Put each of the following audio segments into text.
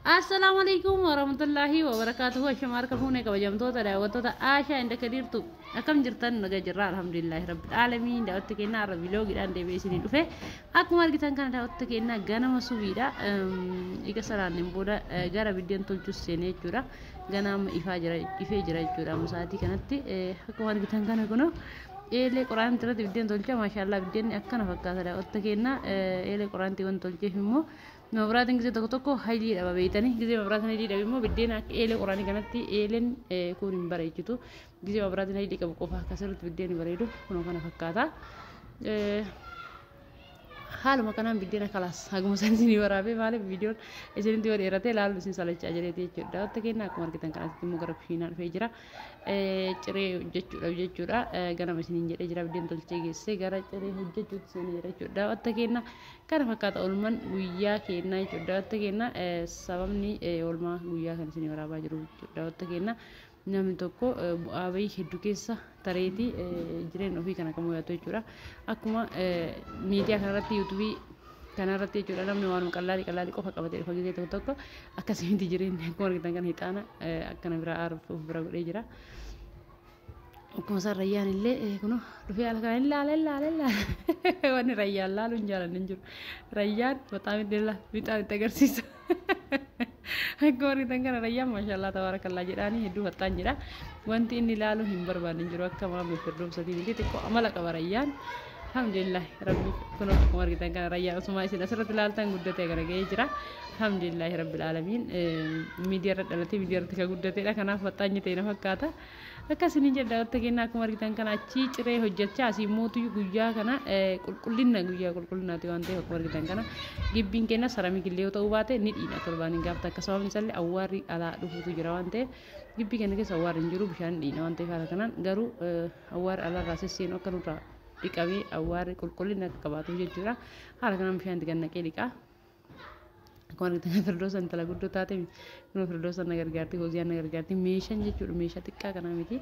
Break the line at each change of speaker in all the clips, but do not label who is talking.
Assalaamu alaikum warahmatullaahi wabarakaatuhu. Ashama harka fuunee kabajamtoota daawwattoota Aashaa inda kadiirtu, akkam jirtan? Naga jirra, alhamdulillaahi rabbil aalamiin. Daawwatta kennaa har'a vloogiidhaan deebi'ee isinii dhufe. Akkuma argitan kana daawwatta kennaa, ganama subiidha. Eega salaanneen booda gara biddeen tolchuus seenee jechuudha. Ganama ifaa jira, ifee jira jechuudha. Amma sa'aatii kanatti akkuma argitan kana kunoo eelee qoraantii irratti biddeen tolcha. Maashaallaa, biddeenni akkana fakkaata daawwatta kennaa. Eelee qoraantii waan tolcheef immoo mabraatiin gisee tokko tokko haylii dhaba beeytanii, gisee mabraatiin haylii dhabe immoo biddeena akka eelee qoraanii kanatti eeleen kun hin bareechitu. Gisee mabraatiin haylii qabu qofa akkasirratti biddeen bareedu. Kunoo kana fakkaata. Haaluma kanaan biddeena kalaas haguma san isinii waraabee, maaliif viidiyoon isinitti yoo dheerate ilaaluun isin salachaa jireeti jechuudha. Daawwatta kennaa, akkuma argitan kanatti immoo gara kushiinaa dhufee jira. Ciree hojjechuudhaaf jechuudha. Ganama isiniin jedhee jira, biddeen tolchee geessee gara ciree hojjechuutti seenee jira jechuudha. Daawwatta kennaa, kana fakkaata oolmaan guyyaa kennaa jechuudha. Daawwatta kennaa, sababni oolmaa guyyaa kan isinii waraabaa jiru jechuudha. Daawwatta kennaa, namni tokko bu'aa bahii hedduu keessa tareetii jireenya ofii kana kan mo'atu jechuudha. Akkuma miidiyaa kanarratti, yuutuubii kanarratti jechuudha, namni waanuma qallaalii qallaalii qofa qabatee dhufa gisee tokko tokko. Akkasumatti jireenya akkuma argitan kana hixaana akkana bira aaruuf of bira godhee jira. Akkuma isaan Rayyaan illee kunoo dhufee haala kana ilaala ilaala ilaala. Wanni Rayyaan laalu hin jaalanne hin jiru. Rayyaan bataam itti bixaan itti agarsiisa. Akkuma argitan kana Rayyaan maashaallah tabaarakallaa jedhaanii hedduu faxxaan jedha. Wanti inni ilaalu hin barbaanne hin jiru, akka maamii firdoomsatii miti, xiqqoo amala qaba Rayyaan. Alhamdulillah rabbi, kunoo akkuma argitan kana Rayyaan osuma isin asirratti ilaaltan guddatee gara ga'ee jira. Alhamdulillah rabbil aalamiin, miidiyaa irra dhalatee miidiyaa irratti kan guddateedha. Kanaaf faxxaanyi ta'e na fakkaata. Akkasiniin jedha daawwatta kennaa, akkuma argitan kana achii ciree hojjechaa, asii mootu guyyaa kana qulqullina, guyyaa qulqullinaati waan ta'eef, akkuma argitan kana gibbiin keenya ceramic illee yoo ta'uu baate ni dhiina torbaaniin gaafta akka. Sababni isaallee awwaarri alaa dhufuutu jira waan ta'eef, gibbii keenya keessa awwaarri hin jiru, bishaan dhiina waan ta'eef, haala kanaan garuu awwaarri alaarraa sesseenu akka nurraa dhiqamee awwaarri qulqullina akka qabaatuuf jechuudha. Haala kanaan bishaan itti gannaqee dhiqaa. Akkuma argitan Firdoosa intala guddoo taate, kunoo Firdoosa na gargaarti, Hooziyaan na gargaarti, meeshaan jechuudha meeshaa xiqqaa kanaa miti.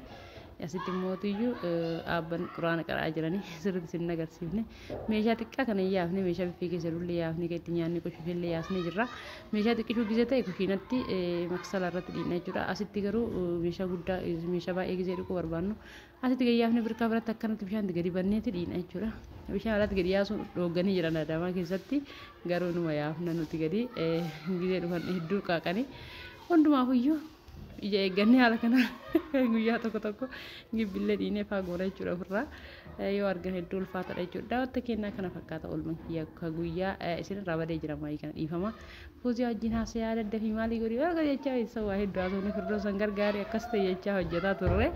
Asitti mootiyyuu dhaabban quraana qara'aa jiranii sirriitti isin agarsiifne. Meeshaa xiqqaa kana yaafne, meeshaa biffee keessa dullee yaafne, kan itti nyaanni qoshifillee yaasne jirra. Meeshaa xiqqishuu gisee ta'e kushiinatti maksala irratti dhiqna jechuudha. Asitti garuu meeshaa guddaa, meeshaa baay'ee gisee dhiquu barbaannu asitti gadi yaafne, birkaa biratti akkanatti bishaan gadi banneeti dhiqna jechuudha. Bishaan alatti gadi yaasuun dhoogganii jiran Adaamaa keessatti, garuu numa yaafna nuti gadi. Gisee dhufan hedduu qaaqanii, hundumaafuyyuu ija eeggannee haala kana guyyaa tokko tokko gibbillee dhiinee faa goona jechuudha. Ofirraa yoo argan hedduu ulfaataadha jechuudha. Daawwatta kennaa, kana fakkaata oolman kiyya akka guyyaa. Isinirraa badee jira maayii kana, dhiifama. Fuuzii wajjin haasa'aa daddafii maalii godhi waan jechaa isa waa hedduu haasofne, Firdoosan gargaari akkas ta'e jechaa hojjetaa turre.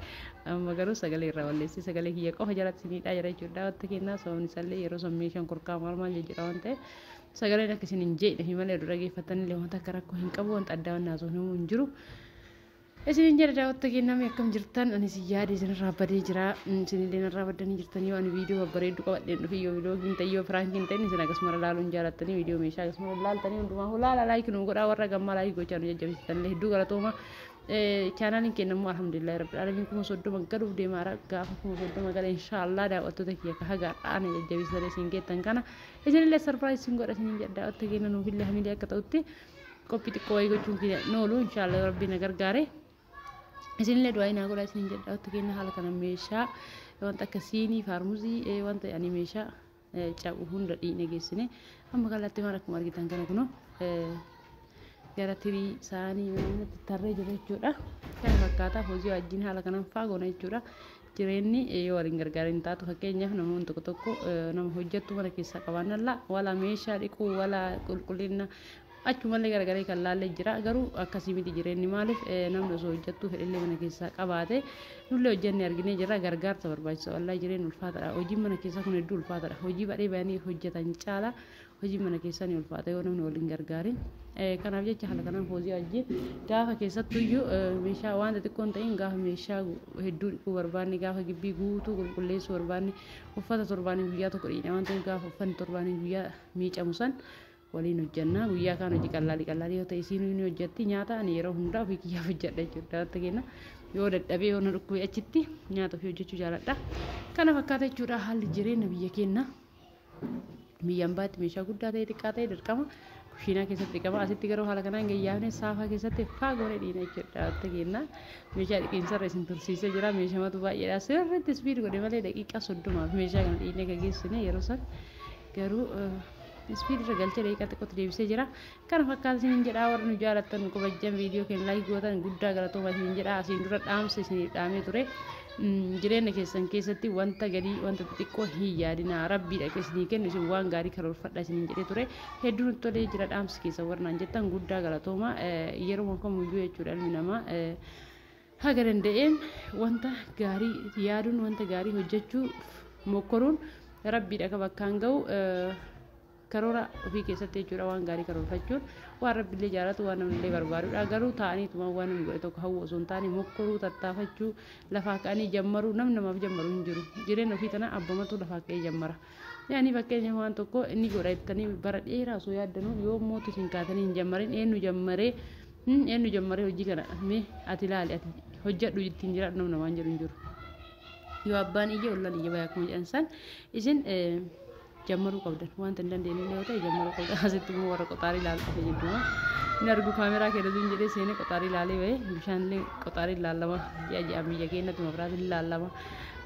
Amma garuu sagalee irraa balleessee sagalee kiyya qofa jalatti isiniidhaa jira jechuudha. Daawwatta kennaa, sababni isaallee yeroo san meeshaan korkaa maal maal jejjedha waan ta'eef sagaleen akka isin hin jeeqne malee, dura dhageeffattanillee wanta akka rakkoo hin qabu, wanta addaa waan haasofne hin jiru. Isinin jedha daawwatta kenname, akkam jirtan? Ani si yaade isinirraa badee jira. Isinillee narraa baddanii jirtan. Yoo ani viidiyoo babbareedduu qabadheen dhufi, yoo viloogiin ta'e, yoo prankiin ta'e, isin akkasuma ilaaluun jaalattanii viidiyoo meeshaa akkasuma ilaaltanii hundumaa laala like nu godhaa. Warra gammaa like gochaa nu jajjabeessitanillee hedduu galatooma. Chaanaaliin keenya immoo alhamdulillahi rabbil aalamiin 30,000 galuuf deemaa. Gaafa 30,000 gala inshaallah, daawwattoota kiyya ka haga har'aan jajjabeessitanii isin geettan kana isinillee surprise isin godha isinin jedha. Daawwatta keenya, nuufillee hamilee akka ta'utti qophii xiqqoo wayii gochuun kiyya noolu inshaallah, yoo rabbii na gargaare. Isinillee du'aa naa godhaa isinin jedha. Daawwatta keenya, haala kana meeshaa wanta akka siinii, faarmuzii, wanta ani meeshaa cabu hunda dhiine geessine. Amma kallattii maal akkuma argitan kana kunoo gara tirii saanii namatti tarree jira jechuudha. Kana fakkaata, hojii wajjin haala kanaan faagoona jechuudha. Jireenyi yoo waliin gargaara hin taatu. Fakkeenyaaf namoonni tokko tokko nama hojjettu mana keessaa qabaannalla, wala meeshaa dhiquu, wala qulqullina achumallee gargaree kan laallee jira. Garuu akkasii miti jireenyi. Maaliif namni osoo hojjettuu fedhillee mana keessaa qabaate, nullee hojjennee arginee jira, gargaarsa barbaachisa. Wallaahi jireenyi ulfaataadha. Hojiin mana keessaa kun hedduu ulfaataadha. Hojii badhee bayanii hojjetan caala hojiin mana keessaa ni ulfaata yoo namni waliin gargaarin. Kanaaf jecha haala kanaan hojii wajjin gaafa keessattuyyuu meeshaa waan xixiqqoo hin ta'in, gaafa meeshaa hedduu dhiquu barbaanne, gaafa gibbii guutuu qulqulleessuu barbaanne, uffata torbaanii guyyaa tokko dhiqna waan ta'eef, gaafa uffanni torbaanii guyyaa miicamu san waliin hojjannaa. Guyyaa kaan hojii qallaalii qallaalii yoo ta'e isiin ni hojjetti. Nyaata ani yeroo hundaa ofii kiyyaaf hojjedha jechuudha. Daawwatta keenya, yoo dadhabee yoo na dhukkubee achitti nyaata ofii hojjechuu jaaladha. Kana fakkaata jechuudha haalli jireenya biyya keenya. Biyya ambaatti meeshaa guddaa ta'e xiqqaa ta'e dirqama Kushiinaa keessatti dhiqama. Asitti garuu haala kanaan gayyaafne saafaa keessatti faagoonee dhiina jechuudha. Daawwatta keenya meeshaa dhiqiinsarra isin tursiisee jira. Meeshamatu baay'eedha. Sirriitti speed godhe malee daqiiqaa 30f meeshaa kana dhiinee gaggeessine yeroo san garuu speed irra galchee daqiiqaa xiqqootti deebisee jira. Kana fakkaata isiniin jedhaa. Warri nu jaalattan, nu kabajjan, viidiyoo keenya like gootan, guddaa galatooma isiniin jedhaa. Asiin dura dhaamsa isiniif dhaamee ture. Jireenya keessan keessatti wanta gadii, wanta xixiqqoo hin yaadinaa, rabbiidha isinii kennu, isin waan gaarii karoorfadha isiniin jedhee ture. Hedduu nutti tolee jira dhaamsi keessa warraan jettan, guddaa galatooma. Yeroo kamiyyuu jechuudha, ilmi namaa haga danda'een wanta gaarii yaaduun, wanta gaarii hojjechuu mokkoruun rabbiidha ka bakkaan ga'u. Karoora ofii keessatti jechuudha, waan gaarii karoorfachuun waan rabbiillee jaalatu, waan namnillee barbaadudha. Garuu ta'aniituma waan namni godhe tokko hawwu osoo hin taane, mokkoruu, tattaafachuu, lafaa ka'anii jammaruu. Namni namaaf jammaru hin jiru. Jireenya ofii tana abbamatu lafaa ka'ee jammara. Yaani fakkeenya waan tokko inni godha jettanii bara dheeraa osoo yaaddanuu, yoo mootu isin kaatanii hin jammarin, eenyu jammaree, eenyu jammaree hojii kana mee ati ilaali, ati hojjedhu, ittiin jiraadhu namni namaan jedhu hin jiru. Yoo abbaan iyya, ollaan iyya baay'ee akkuma jedhan san, isin jammaruu qabdan. Wanta hin dandeenye yoo ta'e jammaruu qabdan. Asitti immoo warra qoxaarii ilaalu dhufe jechuudha. Inni argu kaameraa keessa jedhee seenee qoxaarii ilaalee bahee. Bishaanillee qoxaarii ilaalama, ji'a ji'aan biyya keenyatti mabiraatiin ilaalama.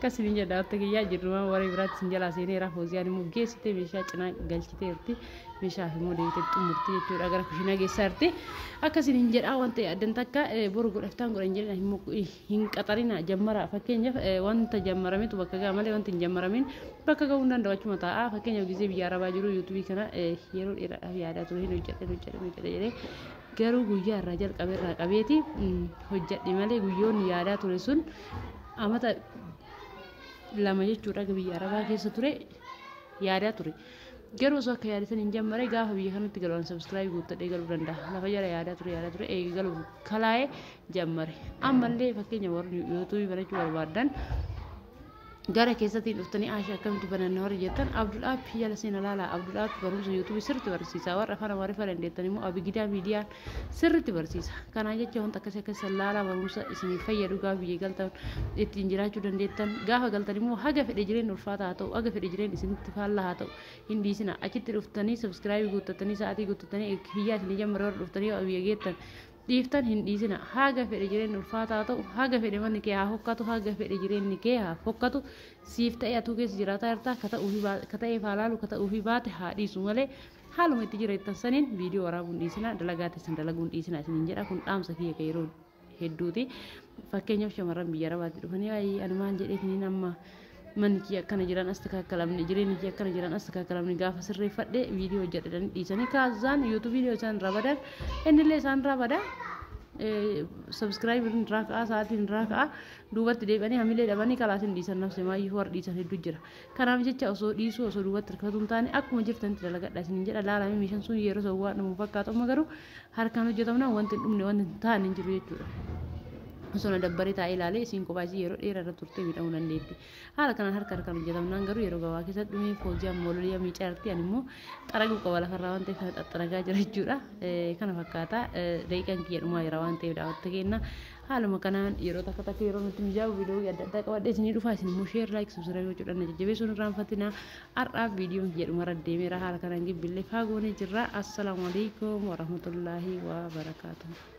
Akkasiin jedha. Daawwatta kiyyaa, jirrumaa warra biraatti isin jalaa seeneera. Fooziyaan immoo geessitee meeshaa cinaa galchiteerti. Meeshaaf immoo deebitee xumurti jechuudha, gara kushiinaa geessaa jirti. Akkasiin hin jedhaa. Wanta yaaddan takka boru godhaftaan godhan jedhan hin qaxarina, jammara. Fakkeenyaaf wanta jammarametu bakka ga'a malee wanti hin jammaramin bakka ga'uu hin danda'u, achuma taa'a. Fakkeenyaaf gizee biyya arabaa jiru yuutuubii kana yeroo dheeraadhaaf yaadaa ture, hin hojjedhe, hojjedhe, hojjedhe jedhee, garuu guyyaa irraa jalqabe irraa qabeeti hojjedhe malee guyyoonni yaadaa ture sun amata 2 jechuudha. Biyya arabaa keessa ture yaadaa ture. Garuu osoo akka yaadatan hin jammare, gaafa biyya kanatti galuun subscribe guuttadhee galuu danda'a. Lafa jala yaadaa ture, yaadaa ture, eegi galuuf kalaa'ee jammare. Ammallee fakkeenya warri yuutuubii banachuu barbaadan gara keessatti dhuftanii "Aasha, akkamitti bananna?" warri jettan, Abdul Aappii jala seena laala. Abdul Aappii barumsa yuutuubii sirriitti barsiisa. Warra afaan Amaariffaa dandeettan immoo Abigidaa Miidiyaan sirriitti barsiisa. Kanaa jecha wanta akkasii akkasii laalaa, barumsa isiniif fayyadu, gaafa biyya galtan ittiin jiraachuu dandeettan. Gaafa galtan immoo haga fedhe jireenya ulfaataa haa ta'u, haga fedhe jireenya isinitti faallaa haa ta'u, hin dhiisina. Achitti dhuftanii subscribe guuttatanii, sa'aatii guuttatanii, kiyyaa isinii jammare warra dhuftanii biyya geettan dhiiftan hin dhiisina. Haga fedhe jireenya ulfaataa haa ta'u, haga fedhe manni kee haa fokkatu, haga fedhe jireenyi kee haa fokkatu, siif ta'e atuu keessa jiraataa jirta. Ka ta'eef haa laalu, ka ta'uufi baate haa dhiisu malee, haaluma itti jiraattan saniin viidiyoo waraabuun dhiisina, dalagaa teessan dalaguun dhiisina isiniin jedha. Kun dhaamsa kiyya ka yeroo hedduuti. Fakkeenyaaf shamarran biyya arabaatti dhufanii, "Ayi, ani maal jedheetiniin amma manni kiyya akkana jiran as takkaakkalamne, jireenyi kiyya akkana jiran as takkaakkalamne, gaafa sirreeffadhe viidiyoo hojjedhanii," dhiisanii kaazaan yuutuubii viidiyoo isaan irraa badan, innillee isaan irraa bada, subscribe irraa ka'a, sa'aatiin irraa ka'a, duubatti deebi'anii hamilee dhabanii kalaasin dhiisan. Nafse maayyuu warra dhiisan hedduu jira. Kanaaf jecha osoo dhiisuu, osoo duubatti hirkatu hin taane, akkuma jirtanitti dalagadha isiniin jedha. Laalame meeshaan sun yeroo san waan dhumu fakkaatu, amma garuu harkaan hojjetamnaan wanti hin dhumne, wanti hin taane hin jiru jechuudha. Osoo na dabbaree taa'ee ilaalee, isiin kophaa isii yeroo dheeraa irra turtee miidhamuu dandeetti. Haala kanaan harka harkaan hojjetamnaan garuu yeroo gabaa keessatti dhumee. Fooziyaan moololiyaa miicaa jirti, ani immoo xaraguu qaba lafarraa waan ta'eef kana xaxxaragaa jira jechuudha. Kana fakkaata. Daqiiqaan kiyya dhumaa jira waan ta'eef, daawwatta kenna. Haaluma kanaan yeroo takka takka yeroo nutti mijaa'u viidiyoo adda addaa qabadhee isinii dhufa. Isin immoo share, like, subscribe gochuudhaan na jajjabeessuun irraanfatina. Har'aaf viidiyoon kiyya dhumarra deemeera. Haala kanaan gibbillee faagoonee jirra. Assalaamu alaikum warahmatullaahi wabarakaatuh.